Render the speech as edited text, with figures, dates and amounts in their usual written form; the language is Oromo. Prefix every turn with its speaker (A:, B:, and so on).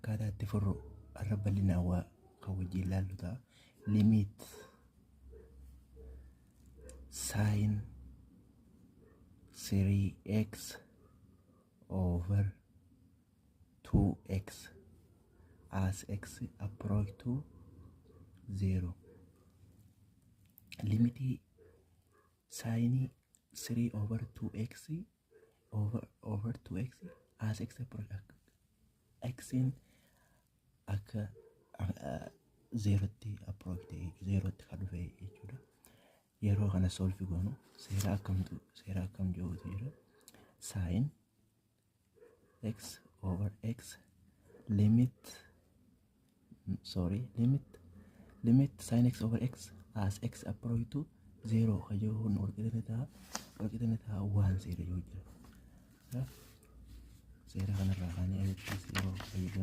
A: Akkaataa itti furru irra bal'inaan waa kan wajjin ilaallu ta'a. Limit sin 3x over 2x as x approach to 0. Limitii saayinii 3 over 2x over 2x as x approach, x'n akka zeerotti approach ta'e, zeerotti kan dhufe jechuudha. Yeroo kana solve goonu seera akkamtu, seera akkam jirutu jira. Sin x over x limit, sorry, limit sin x over x as x approach to 0 kan jiru kun walqixa ta'a waan seera jiru jira. Seera kanarraa kaanee asitti yeroo fayyadamu.